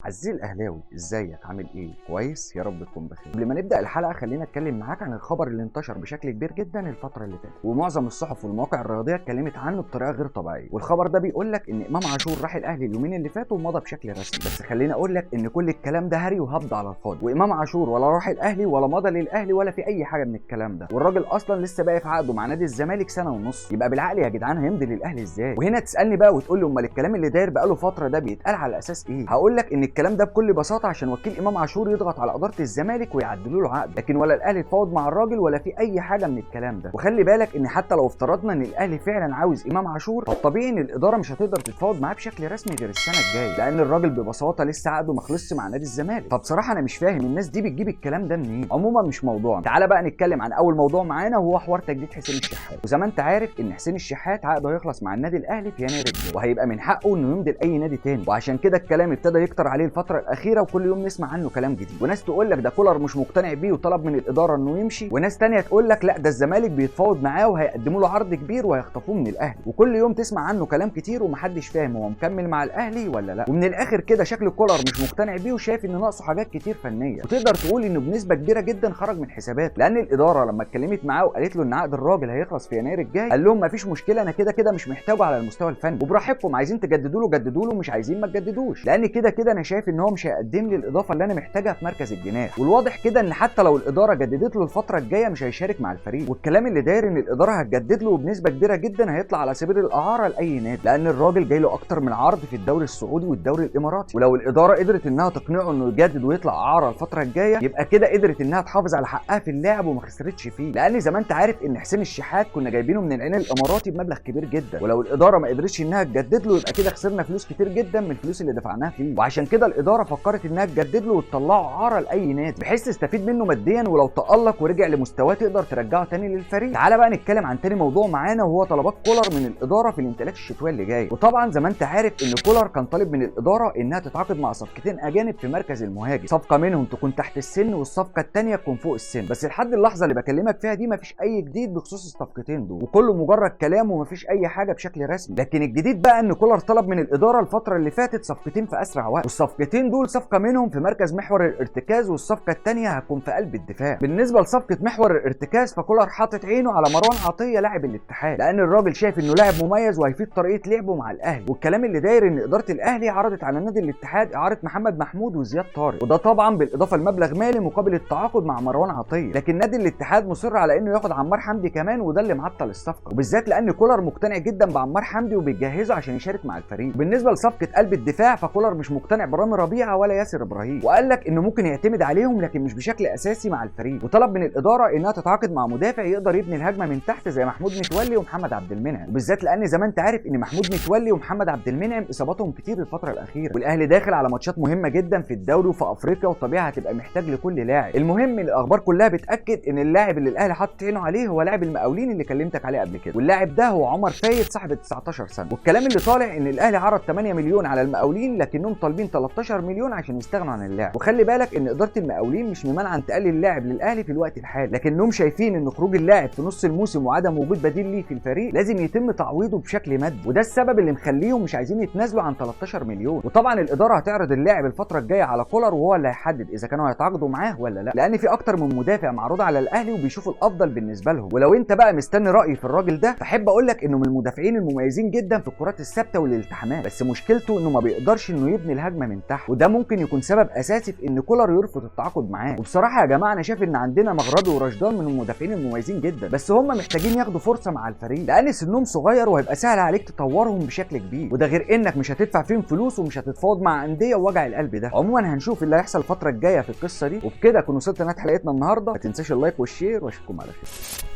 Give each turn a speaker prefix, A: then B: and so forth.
A: عزيزي الاهلاوي، ازيك؟ عامل ايه؟ كويس؟ يا رب تكون بخير. قبل ما نبدا الحلقة خلينا اتكلم معاك عن الخبر اللي انتشر بشكل كبير جدا الفترة اللي فاتت، ومعظم الصحف والمواقع الرياضية اتكلمت عنه بطريقة غير طبيعية. والخبر ده بيقول لك ان امام عاشور راح الاهلي اليومين اللي فاتوا ومضى بشكل رسمي. بس خليني اقول لك ان كل الكلام ده هري وهبد على الفاضي، وامام عاشور ولا راح الاهلي ولا مضى للاهلي ولا في اي حاجة من الكلام ده، والراجل اصلا لسه باقي في عقده مع نادي الزمالك سنة ونص. يبقى بالعقل يا جدعان هيمضي للاهلي ازاي؟ وهنا تسالني بقى وتقول لي امال الكلام اللي داير بقاله فترة ده بيتقال على اساس ايه؟ هقول لك ان الكلام ده بكل بساطة عشان وكيل امام عاشور يضغط على ادارة الزمالك ويعدلوا له عقد، لكن ولا الاهلي اتفاوض مع الراجل ولا في اي حاجة من الكلام ده. وخلي بالك ان حتى لو افترضنا ان الاهلي فعلا عاوز امام عاشور، فالطبيعي ان الادارة مش هتقدر تتفاوض معاه بشكل رسمي غير السنة الجاية، لان الراجل ببساطة لسه عقده ما خلصش مع نادي الزمالك. فبصراحة انا مش فاهم الناس دي بتجيب الكلام ده منين. عموما مش موضوعنا، تعالى بقى نتكلم عن اول موضوع معانا وهو حوار تجديد حسين الشحات. وزي ما انت عارف ان حسين الشحات عقده هيخلص مع النادي الاهلي في يناير الجاي، وهيبقى من حقه انه يمضي لاي نادي تاني، وعشان كده الكلام ابتدى يكتر عليه الفترة الاخيرة، وكل يوم نسمع عنه كلام جديد. وناس تقول لك ده كولر مش مقتنع بيه وطلب من الادارة انه يمشي، وناس تانية تقول لك لا ده الزمالك بيتفاوض معاه وهيقدموا له عرض كبير وهيخطفوه من الاهلي. وكل يوم تسمع عنه كلام كتير ومحدش فاهم هو مكمل مع الاهلي ولا لا. ومن الاخر كده شكل كولر مش مقتنع بيه وشايف ان ناقصه حاجات كتير فنية، وتقدر تقول انه بنسبة كبيرة جدا خرج من حساباته، لان الادارة لما اتكلمت معاه وقالت له ان عقد الراجل هيخلص في يناير الجاي قال لهم مفيش مشكلة، انا كده كده مش محتاجه على المستوى الفني، وبراحتكم عايزين تجددوا له جددوا له، مش عايزين ما تجددوش، لان كده كده انا شايف ان هو مش هيقدم لي الاضافة اللي انا محتاجها في مركز الجناح. والواضح كده ان حتى لو الادارة جددت له الفترة الجاية مش هيشارك مع الفريق. والكلام اللي داير ان الادارة هتجدد له وبنسبة كبيرة جدا هيطلع على سبيل الاعارة لاي نادي، لان الراجل جاي له اكتر من عرض في الدوري السعودي والدوري الاماراتي، ولو الادارة قدرت انها تقنعه انه يجدد ويطلع اعاره الفترة الجاية يبقى كده قدرت انها تحافظ على حقها في اللاعب وما خسرتش فيه. لان زي ما انت عارف ان حسين الشحات كنا جايبينه من العين الاماراتي بمبلغ كبير جدا، ولو الادارة ما قدرتش انها تجدد له يبقى كده خسرنا فلوس كتير جدا من الفلوس اللي دفعناها فيه. وعشان كده الادارة فكرت انها تجدد له وتطلعه اعاره لاي نادي بحيث تستفيد منه ماديا، ولو تالق ورجع لمستواه تقدر ترجعه تاني للفريق. تعالى بقى نتكلم عن تاني موضوع معانا وهو طلبات كولر من الادارة في الانتقالات الشتوية اللي جاية. وطبعا زي ما انت عارف ان كولر كان طالب من الادارة انها تتعاقد مع صفقتين اجانب في مركز المهاجم، صفقة منهم تكون تحت السن والصفقه الثانية تكون فوق السن. بس لحد اللحظة اللي بكلمك فيها دي مفيش اي جديد بخصوص الصفقتين دول، وكله مجرد كلام ومفيش اي حاجة بشكل رسمي. لكن الجديد بقى ان كولر طلب من الادارة الفترة اللي فاتت صفقتين في اسرع وقت، والصفقتين دول صفقة منهم في مركز محور الارتكاز والصفقه الثانية هتكون في قلب الدفاع. بالنسبة لصفقه محور الارتكاز فكولر حاطط عينه على مروان عطية لاعب الاتحاد، لان الراجل شايف انه لاعب مميز وهيفيد طريقه لعبه مع الاهلي. والكلام اللي داير ان ادارة الاهلي عرضت على نادي الاتحاد اعاره محمد محمود وزياد طارق، وده طبعا بالاضافة لمبلغ مالي مقابل التعاقد مع مروان عطية. لكن نادي الاتحاد مصر على انه ياخد عمار حمدي كمان، وده اللي معطل الصفقة، وبالذات لان كولر مقتنع جدا بعمار حمدي وبيجهزه عشان يشارك مع الفريق. بالنسبة لصفقه قلب الدفاع فكولر مش مقتنع برامي ربيعة ولا ياسر ابراهيم، وقال لك انه ممكن يعتمد عليهم لكن مش بشكل اساسي مع الفريق، وطلب من الادارة انها تتعاقد مع مدافع يقدر يبني الهجمة من تحت زي محمود متولي ومحمد عبد المنعم، وبالذات لان زي ما انت عارف ان محمود متولي ومحمد عبد المنعم اصاباتهم كتير الفترة الاخيرة، والاهلي داخل على ماتشات مهمة جدا في الدوري وفي افريقيا، وطبيعي هتبقى محتاج لكل لاعب. المهم الاخبار كلها بتاكد ان اللاعب اللي الاهلي حاطط عينه عليه هو لاعب المقاولين اللي كلمتك عليه قبل كده، واللاعب ده هو عمر فايد صاحب 19 سنة. والكلام اللي طالع ان الاهلي عرض 8 مليون على المقاولين لكنهم طالبين 13 مليون عشان يستغنوا عن اللاعب. وخلي بالك ان ادارة المقاولين مش ممانعه انتقال اللاعب للاهلي في الوقت الحالي، لكنهم شايفين ان خروج اللاعب في نص الموسم وعدم وجود بديل ليه في الفريق لازم يتم تعويضه بشكل مادي، وده السبب اللي مخليهم مش عايزين يتنازلوا عن 13 مليون. وطبعا الادارة هتعرض اللاعب الفترة الجاية على كولر وهو اللي هيحدد اذا كانوا هيتعاقدوا معاه ولا لا، لان في اكتر من مدافع معروض على الاهلي وبيشوفوا الافضل بالنسبة لهم. ولو انت بقى مستني رايي في الراجل ده فاحب اقول لك انه من المدافعين المميزين جدا في الكرات الثابتة والالتحامات، بس مشكلته انه ما بيقدرش انه يبني الهجمة من تحت، وده ممكن يكون سبب اساسي في ان كولر يرفض التعاقد معاه. وبصراحة يا جماعة انا شايف ان عندنا مغربي ورشدان من المدافعين المميزين جدا، بس هم محتاجين ياخدوا فرصة مع الفريق لان سنهم صغير وهيبقى سهل عليك تطورهم بشكل كبير، وده غير انك مش هتدفع فيهم فلوس ومش هتتفاوض مع اندية ووجع القلب ده. عموما هنشوف اللي هيحصل الفترة الجاية في القصة دي. وبكده كنا وصلت لنهاية حلقتنا النهارده، ما تنساش ال like وال share واشوفكم على خير.